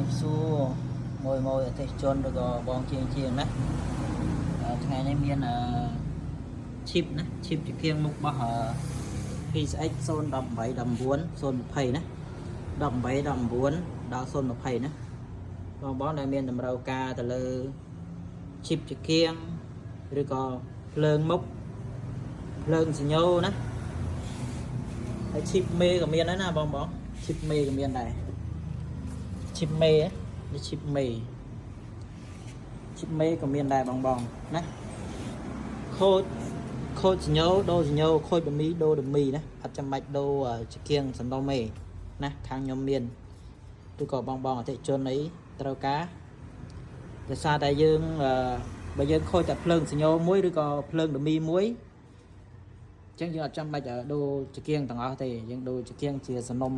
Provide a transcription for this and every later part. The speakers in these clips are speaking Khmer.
រាបសួរមួយមួយអតិថិជនឬក៏បងជាងជាងណាថ្ងៃនេះមានឈីបណាឈីបជាគៀងមុខរបស់PCX 018 19 020ណា18 19ដល់020ណាបងបងដែលមានតម្រូវការទៅលើឈីបជាគៀងឬក៏ភ្លើងមុខភ្លើងសញ្ញោណាហើយឈីបមេក៏មានដែរណាបងបងឈីបមេក៏មានដែរ ឈីបមេនេះឈីបមេឈីបមេក៏មានដែរបងបងណាខូចខូចសញ្ញោដូរសញ្ញោខូចដមីដូរដមីណាអត់ចាំបាច់ដូរចង្គៀងសំណុំទេណាខាងខ្ញុំមានឬក៏បងបងអតិថិជនអីត្រូវការដោយសារតែយើងបើយើងខូចតែភ្លើងសញ្ញោមួយឬក៏ភ្លើងដមីមួយអញ្ចឹងយើងអត់ចាំបាច់ដូរចង្គៀងទាំងអស់ទេយើងដូរចង្គៀងជាសំណុំ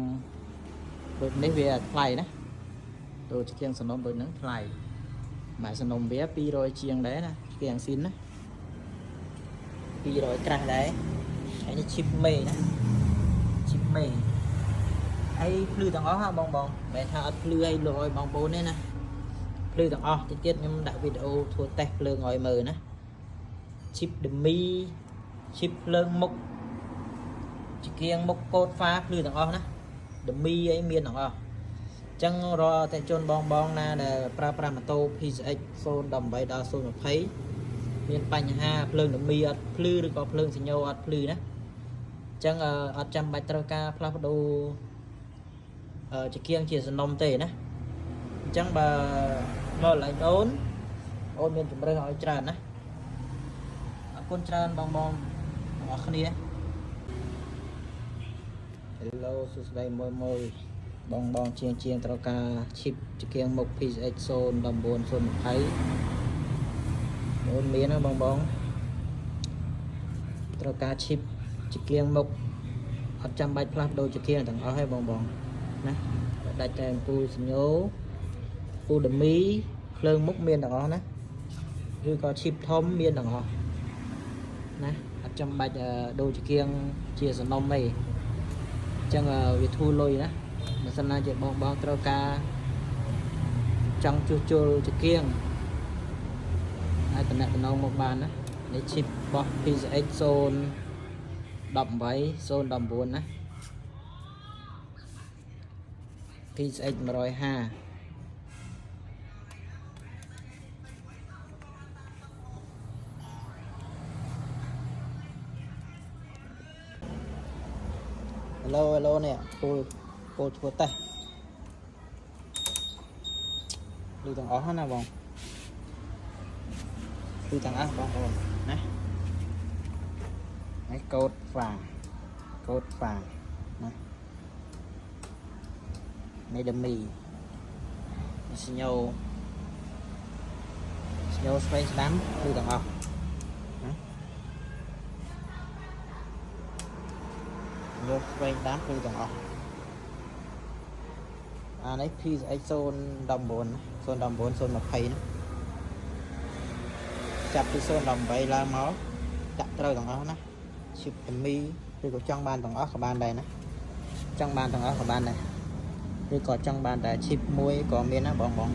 ដូចនេះវាថ្លៃណា ដូរចង្គៀងសំណុំដូចហ្នឹងថ្លៃមួយសំណុំវា200ជាងដែរណាចង្គៀងស៊ីនណា200ក្រាស់ដែរហើយនេះឈីបមេណាឈីបមេហើយភ្លឺទាំងអស់ហ่ะបងបងមិនមែនថាអត់ភ្លឺឲ្យលោកឲ្យបងប្អូនទេណាភ្លឺទាំងអស់តិចទៀតខ្ញុំដាក់វីដេអូធ្វើតេស្តភ្លើងឲ្យមើលណាឈីបដមីឈីបភ្លើងមុខចង្គៀងមុខកូតហ្វាភ្លឺទាំងអស់ណាដមីអីមានទាំងអស់ ចឹងរាល់អតិថិជនបងបងណាដែលប្រើប្រាស់ម៉ូតូ PCX 018ដល់020មានបញ្ហាភ្លើងដមីអត់ភ្លឺឬក៏ភ្លើងសញ្ញោអត់ភ្លឺណាចឹងអត់ចាំបាច់ត្រូវការផ្លាស់ប្ដូរចង្គៀងជាសំណុំទេណាអញ្ចឹងបើមកឡើងអូនអូនមានជំរឿសឲ្យច្រើនណាអរគុណច្រើនបងបងទាំងអស់គ្នា Hello សួស្តីមួយមួយ បងបងជាងជាងត្រូវការឈីបចង្គៀងមុខ PCX 019 020អូនមានណាបងបងត្រូវការឈីបចង្គៀងមុខអត់ចាំបាច់ផ្លាស់ប្ដូរចង្គៀងទាំងអស់ទេបងបងណាដាច់តែអំពូលសញ្ញោពូលដមីភ្លើងមុខមានទាំងអស់ណាឬក៏ឈីបធំមានទាំងអស់ណាអត់ចាំបាច់ដូរចង្គៀងជាសំណុំទេអញ្ចឹងវាធូរលុយណា បើសិនណាជាបងបងត្រូវការចង់ជួសជុលចង្គៀងអាចតំណតំណងមកបានណានេះឈីបរបស់ PCX 018 019ណា PCX 150 Hello hello នេះពូលពូលធ្វើតេស្តឮទាំងអស់ណាបងឮទាំងអស់បងប្អូនណានេះកូដហ្វាកូដហ្វាណានេះដមីនេះសញ្ញោសញ្ញោស្វែងស្ដាំឮទាំងអស់ណាសញ្ញោស្វែងស្ដាំឮទាំងអស់អានេះ PCX 019 019 020ណាចាប់ពី018ឡើងមកដាក់ត្រូវទាំងអស់ណាឈីបអេមីឬក៏ចង់បានទាំងអស់ក៏បានដែរណាចង់បានទាំងអស់ក៏បានដែរឬក៏ចង់បានតែឈីបមួយក៏មានណាបងបង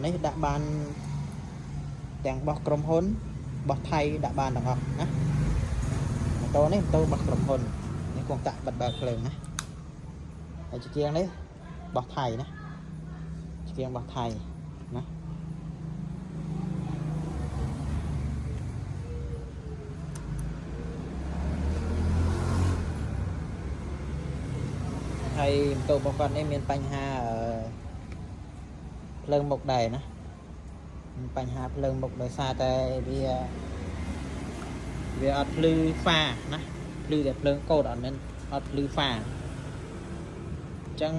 នេះដាក់បានទាំងបោះក្រុមហ៊ុនបោះថៃដាក់បានទាំងអស់ណាម៉ូតូនេះម៉ូតូបោះក្រុមហ៊ុននេះគង់តាក់បិទបើកភ្លើងណាហើយជាជាងនេះបោះថៃណាជាជាងបោះថៃណាហើយម៉ូតូរបស់គាត់នេះមានបញ្ហាភ្លើងមុខដែរណាមានបញ្ហាភ្លើងមុខដោយសារតែវាអត់ភ្លឺហ្វាណាភ្លឺតែភ្លើងកូដអត់មែនអត់ភ្លឺហ្វាអញ្ចឹង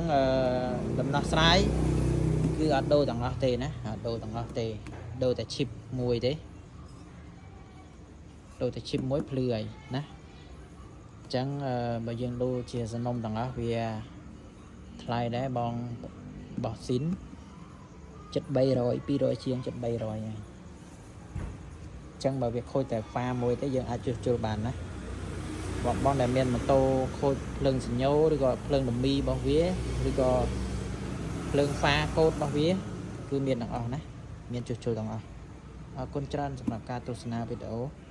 ដំណោះស្រាយគឺអត់ដូរទាំងអស់ទេណាអត់ដូរទាំងអស់ទេដូរតែឈីបមួយទេដូរតែឈីបមួយភ្លឺហើយណាអញ្ចឹងបើយើងដូរជាសំណុំទាំងអស់វាថ្លៃដែរបងបោះស៊ីនចិត្ត300 200ជាងចិត្ត300ហើយអញ្ ចឹងបើវាខូចតែហ្វាមួយទេយើងអាចជួសជុលបានណាបងបងដែលមានម៉ូតូខូចភ្លើងសញ្ញោឬក៏ភ្លើងដមីរបស់វាឬក៏ភ្លើងហ្វាកូដរបស់វាគឺមានទាំងអស់ណាមានជួសជុលទាំងអស់អរគុណច្រើនសម្រាប់ការទស្សនាវីដេអូ។